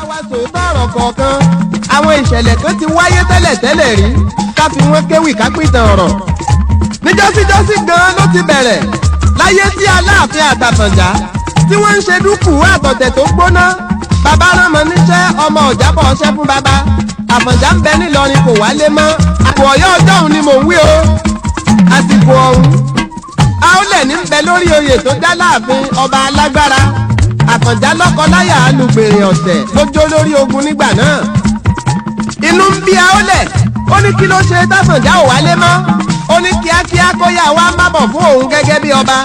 wa sòótọ́ ọ̀rọ̀ kọ̀ọ̀kan. Àwọn ìṣẹ̀lẹ̀ kan ti wáyé tẹ́lẹ̀tẹ́lẹ̀ rí, ká fi wọ́n kéwì ká pìtàn ọ̀rọ̀. Níjọ́síjọ́sí gan-an ló ti bẹ̀rẹ̀ láyé tí Aláàfin àtàfọ̀njá tí wọ́n ń ṣe dúkùú àtọ̀tẹ̀ tó gbóná. Bàbá ránmọ níṣẹ́, ọmọ ọ̀jábọ̀ ọṣẹ́ fún bàbá. Àfọ̀njá ń bẹ nílọrin, kò wálé mọ́. Àpò Ọ̀yọ́ ọjọ́ òun ni mò ń wí o. Àsìkò ọ̀hún, Aólẹ̀ ní ń bẹ lórí oyè tó já láàfin, ọba alágbára. Àfọ̀njá lọ́kọ láyà alùgbèrè ọ̀tẹ̀ lójó lórí ogun nígbà náà. Inú ń bí Aólẹ̀, ó ní kí ló ṣe táfọ̀njá ò wálé mọ́. Ó ní kíákíá kó yá wá mábọ̀ fún òun gẹ́gẹ́ bí ọba.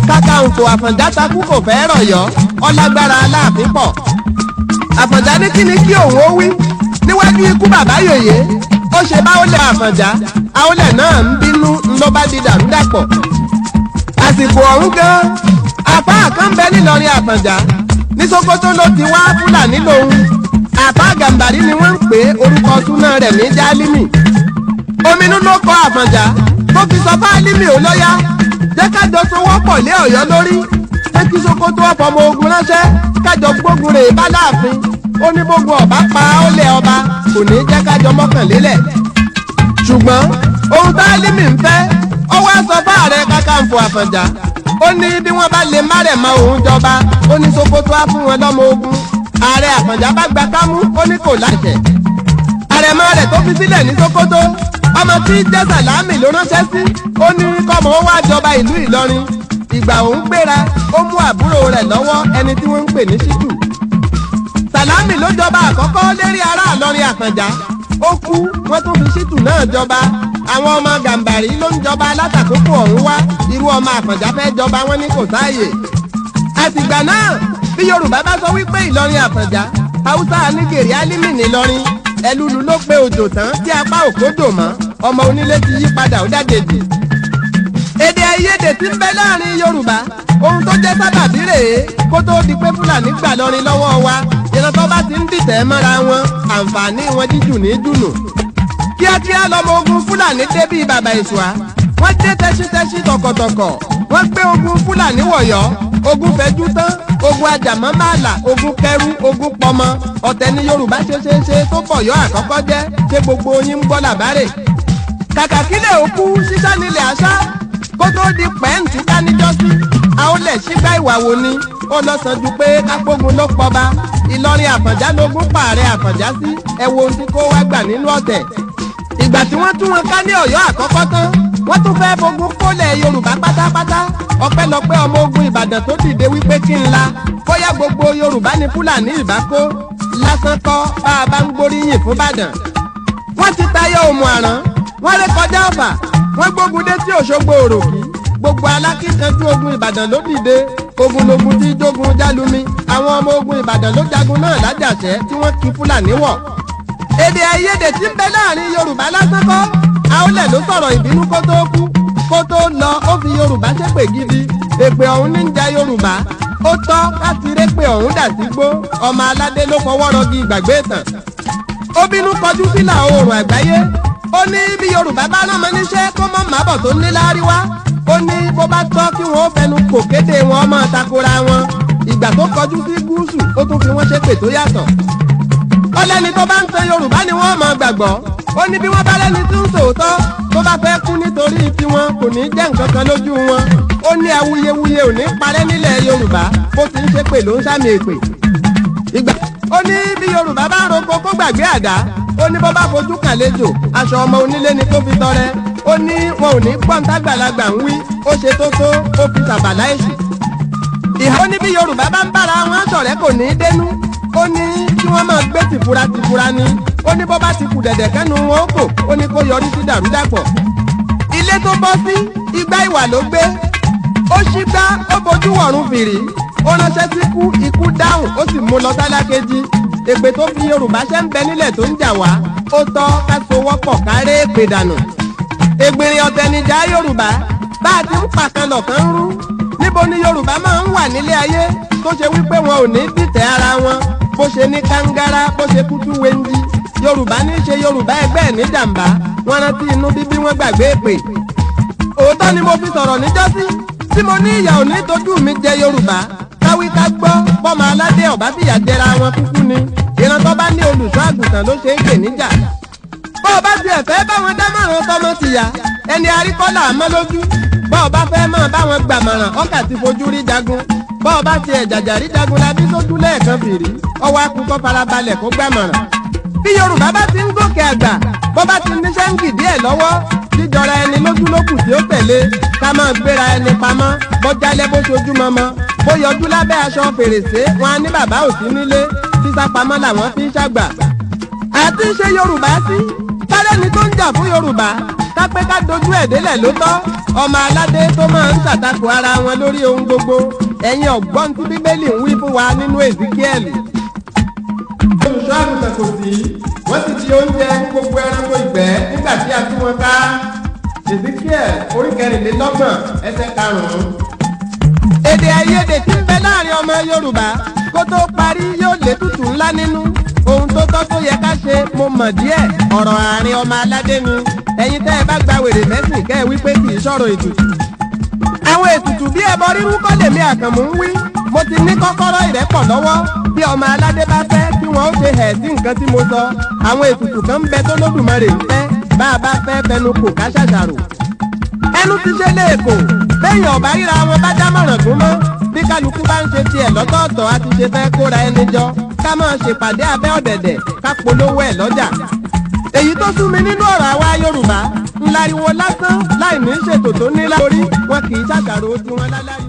Kákàǹfò Àfọ̀njá takú, kò fẹ́ rọ̀yọ́, ọlágbára Aláàfin pọ̀. Àfọ̀njá ní kí ni kí òun ó wí níwájú ikú bàbá yòyè? Ó ṣe báwọlẹ̀ Àfọ̀njá, Àwọlẹ̀ náà ń bínú ló bá di dàrúdàpọ̀. Àsìkò ọ̀hún gan, àfáà kan bẹ nílọrin Àfọ̀njá, ní Sókótó ló ti wá, Fúlàní lòun. Àfáà Gàǹbàrí ni wọ́n ń pè é, orúkọ súná rẹ̀ ní Jálímì. Ominú ló kọ Àfọ̀njá tó fi sọ fáálímì ó lọ́yà, jẹ́ kájọ sowọ́pọ̀ lé Ọ̀yọ́ lórí, pé kí Sókótó ọ̀fọ̀mọ ogun ránṣẹ́, kájọ gbógun rè bá láàfin. Ó ní gbógun ọ̀bá pa ó lé ọba, kò ní jẹ́ kájọ mọ́kànlélẹ̀. Ṣùgbọ́n ohun táálímì ń fẹ́, ó wá sọ fáàrẹ Kákàǹfò Àfọ̀njá. Ó ní bí wọ́n bá lè márẹ̀mọ́ òun jọba, ó ní Sókótó á fún wọn lọ́mọ ogun. Ààrẹ Àfọ̀njá bá gba kámú, ó ní kò láṣẹ. Àrẹ̀mọ rẹ̀ tó fi sílẹ̀ ní Sókótó, ọmọ tí jẹ́ Sàlámì ló ránṣẹ́ sí. Ó ní kọ́mọ ó wá jọba ìlú Ìlọrin. Ìgbà òun gbéra, ó mú àbúrò rẹ̀ lọ́wọ́, ẹni tí wọ́n ń pè ní Ṣítù. Sàlámì ló jọba àkọ́kọ́ lérí ará Ìlọrin Àfọ̀njá. Ó kú, wọ́n tún fi Ṣítù náà jọba. Àwọn ọmọ Gàǹbàrí ló ń jọba látàkókò ọ̀hún wá. Irú ọmọ Àfọ̀njá fẹ́ jọba, wọn ní kò sáàyè. Àtìgbà náà, bí Yorùbá bá sọ wípé Ìlọrin Àfọ̀njá, Haúsá anigèrè Álímì nílọrin. Ẹlúlu ló pé òjò tán tí apá òkódò mọ́, ọmọ onílé ti yí padà, ó dàjèjì. Èdè àìyedè tí ń bẹ láàrin Yorùbá, ohun tó jẹ́ sábàbí rèé. Kó tó di pé Fúlàní gbà lọrin lọ́wọ́ wa, ìran tó bá ti ń dìtẹ̀ mọ́ra wọn, àǹfààní wọn jíjù ní dùnù. Kíákíá lọmọ ogun Fúlàní dé bíi bàbá ìṣùá. Wọ́n dé tẹ́sítẹ́sí, tọkọ̀tọkọ̀. Wọ́n gbé ogun Fúlàní wọ̀yọ́. Ogun fẹjú tán, ogun ajàmọ́ máàlà, ogun kẹrú, ogun pọmọ. Ọ̀tẹ̀ ní Yorùbá ṣe ṣe ṣe tó bọ̀yọ́ àkọ́kọ́ jẹ́. Ṣé gbogbo yín ń gbọ́ làbárè? Kàkà kílẹ̀ òkú ṣíṣá nílẹ̀ àṣà, kó tó di pẹ́ǹtù ká níjọ́sí, Àólẹ̀ sígbà ìwà wo ni ó lọ sàn ju pé kápógun ló pọba Ìlọrin Àfọ̀njá lógún pààrẹ Àfọ̀njá sí. Ẹ wo ohun tí kó wá gbà nínú ọ̀tẹ̀. Ìgbà tí wọ́n tún wọn ká ní Ọ̀yọ́ àkọ́kọ́ tán, wọ́n tún fẹ́ fogun kólẹ̀ Yorùbá pátápátá. Ọpẹ́lọpẹ́ ọmọ ogun Ìbàdàn tó dìde wípé kí n la bóyá gbogbo Yorùbá ní Fúlàní ìbá kó lásán kọ́. Bá a bá ń gbóríyìn fún Ìbàdàn, wọ́n ti tayọ Òmù Àrán, wọ́n ré kọjá Ọ̀fà, wọ́n gbógun dé tí Òṣogbo Òròkì. Gbogbo alákíkanjú ogun Ìbàdàn ló dìde. Ogun logun tí jogun jálumi. Àwọn ọmọ ogun Ìbàdàn ló jagun náà lájàṣẹ́ tí wọ́n kí Fúlàní wọ̀. Èdè àìyedè tí ń bẹ láàrin Yorùbá lásán kọ́. Àólẹ̀ ló sọ̀rọ̀ ìbínú kó tó kú. Kó tó lọ, ó fi Yorùbá ṣépè gidi. Èpè ọ̀hún ní ń ja Yorùbá. Ó tọ́ láti répè ọ̀hún dà sí gbó. Ọmọ aládé ló fọwọ́ rọgí ìgbàgbé ìtàn. Ó bínú kọjú sílà oòrùn àgbáyé. Ó ní bí Yorùbá bá rán ọmọ níṣẹ́, kó mọ́ màbọ̀ tó ní láríwá. Ó ní bó bá tọ́ kí wọ́n ó fẹnu kò kéde wọn máa takora wọn. Ìgbà tó kọjú sí gúúsù, ó tún fi wọ́n ṣépè tó yàtọ̀. Ó lẹ́ni tó bá ń tan Yorùbá ni wọ́n máa gbàgbọ́. Ó ní bí wọ́n bá lẹ́ni tí ń sòótọ́, tó bá fẹ́ kú nítorí tiwọn, kò ní jẹ́ nǹkan kan lójú wọn. Ó ní awuyewuye ò ní parẹ́ nílẹ̀ Yorùbá. Bó ti ń ṣépè ló ń sàmì èpè. Ìgbà ó ní bí Yorùbá bá ń roko, kó gbàgbé àdá. Ó ní bó bá fojú kàn lejò, aṣọ ọmọ onílé ni kó fi tọrẹ. Ó ní wọn ò ní gbọ́n tágbàlagbà ń wí. Ó ṣe tó tó, ó fi sàbàlá èsì ìhà. Ó ní bí Yorùbá bá ń bára wọn ṣọ̀rẹ́, kò ní í dénú. Ó ní kí wọ́n máa gbé tìfura tìfura ni. Ó ní bó bá ti kù dẹ̀dẹ̀ kẹ́nu wọn ó kò, ó ní kó yọrí sí dàrúdàpọ̀. Ilé tó bọ́ sí, igbá ìwà ló gbé. Ó ṣígbá, ó bojú wọ̀run fìrí, ó ránṣẹ́ sí ikú, ikú dáhùn, ó sì mú lọ sálákejì. Èpè tó fi Yorùbá ṣẹ́ ń bẹ nílẹ̀ tó ń jà wá. Ó tọ́ ká sowọ́pọ̀ kárẹ́ èpè dànù. Ègbìnrìn ọ̀tẹ̀ níjà Yorùbá. Bá a ti ń pàkan lọ̀kan ń rú. Níbo ni Yorùbá máa ń wà nílé ayé tó ṣe wípé wọn ò ní dìtẹ̀ ara wọn? Bó ṣe ní kángára, bó ṣe kútú wenji, Yorùbá ní í ṣe Yorùbá ẹgbẹ́ ẹ̀ níjàmbá. Wọn rántí inú bíbí, wọn gbàgbé èpè. Òótọ́ ni mo fi sọ̀rọ̀ níjọ́sí tí mo ní ìyà ò ní tójú mi jẹ Yorùbá. Káwí ká gbọ́, bọ́mọ aládé ọ̀bá fìyà jẹra wọn kúkú ni ìran. àgùntàn ló ṣe é gbè níjà. Bó o bá tiẹ̀ fẹ́ bá wọn dámọ̀ràn tọmọ tìyá, ẹni àríkọ́là mọ́ lójú. Bó o bá fẹ́ máa bá wọn gbàmọ̀ràn, ọkà ti fojú rí jagun. Bó o bá tiẹ̀ jàjà rí jagun labí sójú lẹ́ẹ̀kan fìrí, ọwọ́ akúkọ́ farabalẹ̀ kó gbàmọ̀ràn. Bí Yorùbá bá ti ń gòkè àgbà, bó bá ti níṣẹ́ ń gìdí ẹ̀ lọ́wọ́, jíjọra ẹni lójú lókù tí ó tẹ̀lé. Ká máa gbéra ẹni pamọ́, bó jálẹ̀, bó ṣojú mọ́mọ́, bó yọjú lábẹ́ aṣọ fèrèsé, wọn á ní bàbá ò sí nílé. Sísá pamọ́ làwọn fi ń ṣàgbà. Àti ṣe Yorùbá sí kálẹ́ni tó ń jà fún Yorùbá, kápẹ́ ká dojú ẹ̀ délẹ̀ ló tọ́. Ọmọ aládé tó máa ń ṣàtakò ara wọn lórí ohun gbogbo, ẹ̀yin ọ̀gbọ́n tí Bíbélì ń wí fún wa nínú Èzíkíẹ́lì. Olùṣọ́ àgùntàn kò sí, wọ́n sì di oúnjẹ fún gbogbo ẹranko ìgbẹ́ nígbà tí a tú wọn ká. Ezekiel orí 24, ẹsẹ̀ 5. Èdè àìyedè tí ń bẹ láàrin ọmọ Yorùbá, kó tó parí, yóò lé tutù ńlá nínú. Ohun tó tọ́ tó yẹ ká ṣe, mo mọ̀ díẹ̀. Ọ̀rọ̀ àárín ọmọ aládé ni. Ẹ̀yin tẹ́ ẹ bá gba wèrè mẹ́sìn, kẹ́ ẹ wí pé kì í ṣọ̀rọ̀ ètùtù. Àwọn ètùtù bí ẹbọ rírú kọ́ lèmi Àkànmú ń wí. Mo ti ní kọ́kọ́rọ́ ìrẹ́pọ̀ lọ́wọ́. Bí ọmọ aládé bá fẹ́ kí wọ́n ó ṣe hẹ̀ sí nǹkan tí mo sọ, àwọn ètùtù kan ń bẹ tó lódùmarè ń fẹ́. Bá a bá fẹ́ fẹnu kò, ká ṣàṣàrò. Ẹnu ti ṣe léèkó bẹ́yìn ọ̀bá ríra wọn bá dámọ̀ràn gún mọ́. Bí kálukú bá ń ṣe tiẹ̀ lọ́tọ̀ọ̀tọ̀, a ti ṣe fẹ́ kóra ẹni jọ, ká máa ṣèpàdé abẹ́ ọ̀dẹ̀dẹ̀, ká polówó ẹ̀ lọ́jà? Èyí tó sú mi nínú ọ̀rọ̀ àwa Yorùbá ńláriwo lásán láì ní ṣètò tó ní lórí. Wọn kì í ṣàṣàrò tiwọn láláriwo.